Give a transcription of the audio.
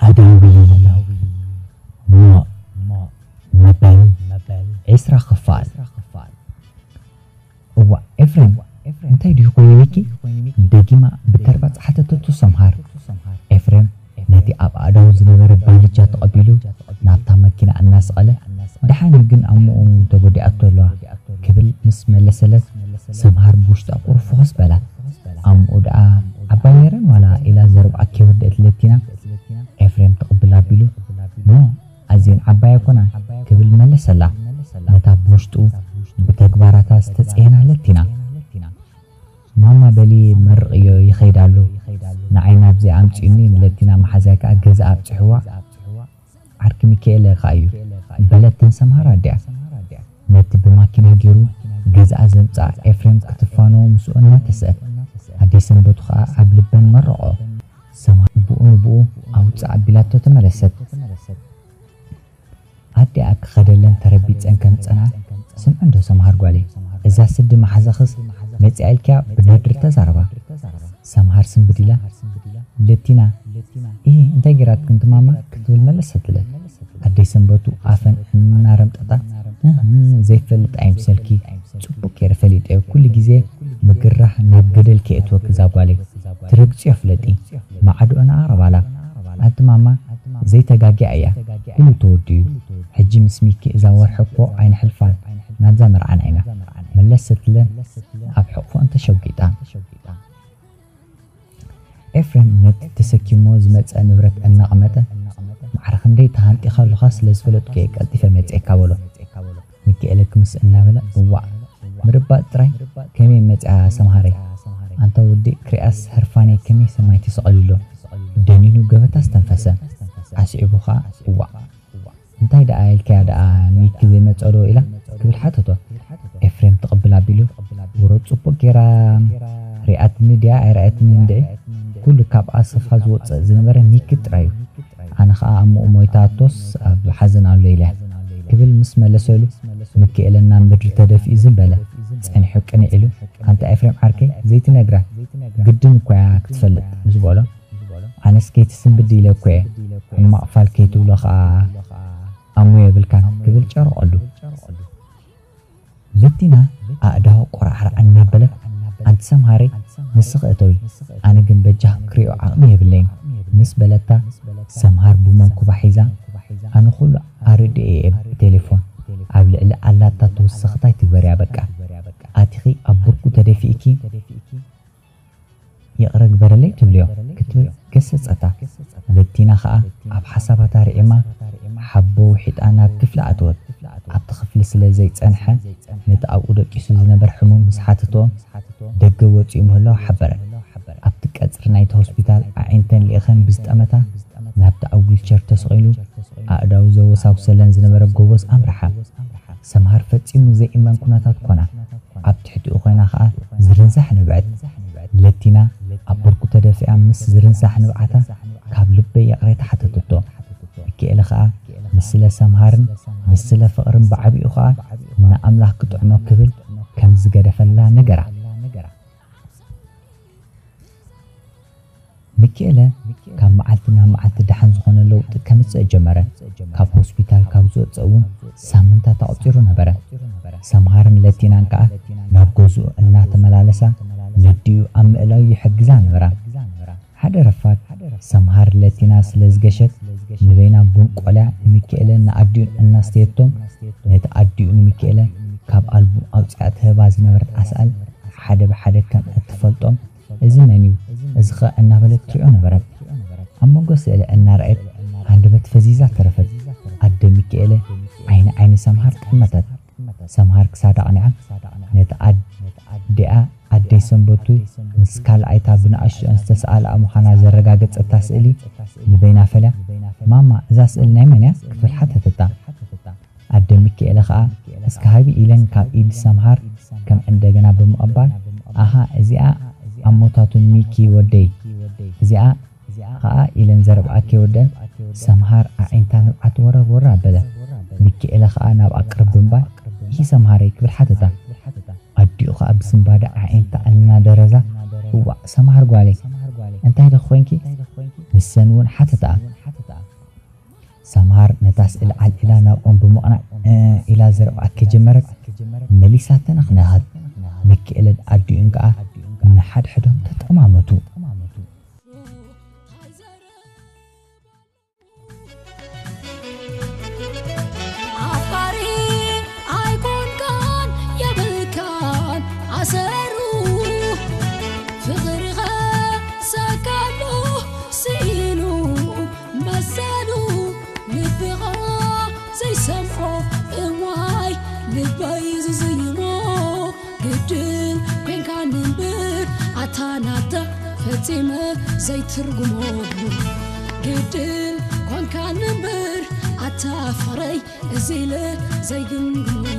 ኣዳዊ ሞእ መበል ዕስራ ክፋል። እዋእ ኤፍሬም፣ እንታይ ድዩ ኮይኑ ሚኪ? ደጊማ ብተርባጽ ሓተተቱ ሰምሃር። ኤፍሬም ነቲ ኣብ ኣእዳዉ ዝነበረ ባልጃ ተቐቢሉ ናብታ መኪና እናሰቐለ፣ ደሓን እዩ ግን ኣሞኡ ተጎዲኣቶ ኣለዋ ክብል ምስ መለሰለት፣ ሰምሃር ብውሽጣ ቁሩብ ፍኹስ በላ። ኣሞኡ ደኣ ዓባይ ነይረን ዋላ ኢላ ዘረብኣ ከይወደአት ለቲና፣ ኤፍሬም ትቕብል ኣቢሉ፣ ኖ፣ ኣዝየን ዓባይ ኣይኮናን ክብል መለሰላ። ነታ ብውሽጡ ብተግባራታ ዝተጸየና ለቲና። ማማ በሊ መርቕዮ ይኸይድ ኣሎ። ንዓይ ናብዚ ኣምጺኡኒ፣ ንለቲና መሓዛይ ከኣ ገዛ ኣብጽሕዋ። ዓርኪ ሚካኤለ ከኣ እዩ በለተን ሰምሃር ኣዲኣ። ነቲ ብማኪና ገይሩ ገዛኣ ዘምጽኣ ኤፍሬም ክትፋነዎ ምስኡ እናተስአት፣ ኣደይ ሰንበቱ ከኣ ኣብ ልበን መረቖ። ሰምሃር ብኡ ንብኡ ኣውጽእ ኣቢላቶ ተመለሰት። ኣዲኣ ክኸደለን ተረቢጸን ከም ዝጸንሓ፣ ስምዒ እንዶ ሰምሃር ጓለይ፣ እዛ ስዲ መሓዛኽስ መጺኣ ኢልኪያ ብድርድር ተዛረባ። ሰምሃር ስንብድ ኢላ፣ ለቲና፣ ኢሂ፣ እንታይ ገይራትክን ትማማ? ክትብል መለሰትለን። ኣደይ ሰንበቱ ኣፈን እናረምጠጣ፣ እህ፣ ዘይፈልጥ ኣይምሰልኪ፣ ጽቡቕ ገይረ ፈሊጠዮ፣ ኩሉ ግዜ ምግራሕ ናብ ገደል ከየእትወኪ እዛ ጓለይ፣ ትረግጽዮ ፍለጢ፣ ማዕዶኣ ንኣቕርባላ። ኣንቲ ማማ ዘይተጋግያ እያ፣ ኩሉ ተወዲኡ። ሕጂ ምስ ሚኪ እዛ ወርሒ እኮ ኣይነሕልፋን፣ ናብዛ መርዓና ኢና፣ መለሰትለን ኣብ ሕቕፎኣን ተሸጒጣ። ኤፍሬም ነቲ ተሰኪሞ ዝመጸ ንብረት እናቐመጠ፣ ማዕረ ክንደይ ተሃንጢኻ ኣለኻ ስለ ዝፈለጥኩ እየ ቀልጢፈ መጺኤካ በሎ። ሚኪኤለ ክምስ እናበለ፣ እዋእ ምርባጥ ጥራይ፣ ከመይ መጺኣ ሰምሃረይ? ኣንታ ወዲ ክሪኣስ ህርፋነይ ከመይ ሰማይ ተሰቒሉ ኣሎ። ደኒኑ ገበታ ዝተንፈሰ። ኣስዒቡ ኸኣ፣ እዋእ እንታይ ደኣ ኢልካያ ደኣ ሚኪ ዘይመጸ ዶ ኢላ ክብል ሓተቶ። ኤፍሬም ትቕብል ኣቢሉ፣ ውሮ ጽቡቕ ጌራ ሪኣትኒ ድያ ኣይረኣየትንን እንድዒ፣ ኩሉ ካብ ኣሰፋ ዝወጽእ ዝነበረ ሚኪ ጥራይ እዩ። ኣነ ኸኣ ኣሞኡ ሞይታቶስ ኣብ ሓዘን ኣሎ ኢለያ ክብል ምስ መለሰሉ፣ ሚኪኤለ ናብ ምድሪ ተደፊኡ ዝም በለ። ጸኒሑ ቅንዕ ኢሉ፣ ኣንታ ኤፍሬም ዓርከይ ዘይትነግራ ግድን እኮ እያ ክትፈልጥ ምስ በሎ፣ ኣነስ ከይትስንብድ ኢለ እኮ እየ፣ ሕማቕ ፋል ከይትብሎ ኸኣ ኣሞ የብልካን ክብል ጨረቐሉ። ለቲና ኣእዳዋ ቆራዕራዕ እናበለት፣ ኣንቲ ሰምሃረይ ንስኺ እተዊ፣ ኣነ ግን በጃኺ ክሪኦ ዓቕሚ የብለይን ምስ በለታ፣ ሰምሃር ብመንኩባ ሒዛ፣ ኣነ ኩሉ ኣረዲኤ እየ ብቴሌፎን፣ ኣብ ልዕሊ ኣላታ ተወሰኽቲ ኣይትግበርያ በቃ፣ ኣቲኺ ኣብ ብርኩ ተደፊእኪ ይቕረ ግበረለይ ትብልዮ ክትብል ገሰጸታ። ለቲና ኸኣ ኣብ ሓሳባታ ርዒማ ሓቦ ውሒጣ ናብ ክፍሊ ኣተወት። ኣብቲ ክፍሊ ስለ ዘይጸንሐ ነቲ ኣብኡ ደቂሱ ዝነበር ሕሙም ምስ ሓተቶ፣ ደገ ወጺኡ ምህላው ሓበረት። ኣብቲ ቀጽሪ ናይቲ ሆስፒታል ኣዒንተን ልኢኸን ብዝጠመታ ናብቲ ኣብ ዊልቸር ተሰቒሉ ኣእዳዉ ዘወሳውሰለን ዝነበረ ጎበዝ ኣምርሓ። ሰምሃር ፈጺሙ ዘይእመን ኩነታት ኮና። ኣብ ትሕቲኡ ኮይና ኸኣ ዝርንዛሕ ንብዐት። ለቲና ኣብ ብርኩ ተደፊኣ ምስ ዝርንዛሕ ንብዓታ ካብ ልበይ ይቕሬታ ሓተተቶ። ሚኪኤለ ኸኣ ንስለ ሰምሃርን ንስለ ፍቕርን ብዓቢኡ ኸኣ ንኣምላኽ ክጥዕሞ ክብል ከም ዝገደፈላ ነገራ። ሚኪኤለ ካብ መዓልቲ ናብ መዓልቲ ደሓን ዝኾነ ለውጢ ከምጽእ ጀመረ። ካብ ሆስፒታል ካብ ዝወጸ እውን ሳምንታት ኣቑጺሩ ነበረ። ሰምሃርን ለቲናን ከኣ ናብ ገዝኡ እናተመላለሳ ነዲኡ ኣብ ምእላዩ ይሕግዛ ነበራ። ሓደ ረፋድ ሰምሃር ለቲና ስለ ዝገሸት ንበይና ቡን ቆልያ ንሚኪኤለ ንኣዲኡን እናስተየቶም ነቲ ኣዲኡ ንሚኪኤለ ካብ ኣልቡም ኣውጺኣ ትህባ ዝነበረት ኣስኣል ሓደ ብሓደ ከም እትፈልጦም፣ እዚ መን እዩ? እዚ ኸ እናበለት ትሪኦ ነበረት። ኣብ መንጎ ስእሊ እናረኣየት ሃንደበት ፈዚዛ ተረፈት። ኣደ ሚኪኤለ ዓይኒ ዓይኒ ሰምሃር ጠመተት። ሰምሃር ክሳዳ ኣቕኒዓ ነቲ ኣዲኣ ኣደይ ሰንበቱ ምስ ካልኣይታ ብንኣሽቱኣን ዝተሰኣልኣ ምዃና ዘረጋገጸታ ስእሊ ንበይና ፈልያ፣ ማማ እዛ ስእሊ ናይ መን እያ? ክትብል ሓተተታ። ኣደ ሚኪኤለ ኸኣ እስከ ሃቢ ኢለን ካብ ኢድ ሰምሃር ከም እንደገና ብምቕባል፣ ኣሃ እዚኣ ኣሞታቱን ሚኪ ወደይ፣ እዚኣ ኸኣ ኢለን ዘረብኣ ከይወደአን ሰምሃር ኣዒንታ ንብዓት ወረር ወረር ኣበለ። ሚኪኤለ ኸኣ ናብኣ ቅርብ ብምባል፣ ኢሂ ሰምሃረይ ክብል ሓተታ። ኣዲኡ ኸኣ ብስንባደ ኣዒንታ እናደረዛ፣ እዋእ ሰምሃር ጓለይ እንታይ ዶ ኾይንኪ? ንሰን እውን ሓተትኣ። ሰምሃር ነታ ስእል ዓልዒላ ናብኦም ብምቕናዕ፣ እ፣ ኢላ ዘረብኣ ከጀመረት፣ መሊሳ ተነኽነኸት። ሚኪኤልን ኣዲኡን ከኣ ንሓድሕዶም ተጠማመቱ። ኣፍቃሪ ኣይኮንካን የብልካን ኣሰሩ ፍቕርኸ ሰካሎ ስኢኑ መሰሉ ልብኻ ዘይሰምዖ እዋይ ልበይ ዝዝይሞ ግድን ኮንካኒ እምበር ኣታ ናታ ፈጺመ ዘይትርጉሞ ግድን ኮንካኒ እምበር ኣታ ፍቕረይ እዚ ኢለ ዘይግምግሞ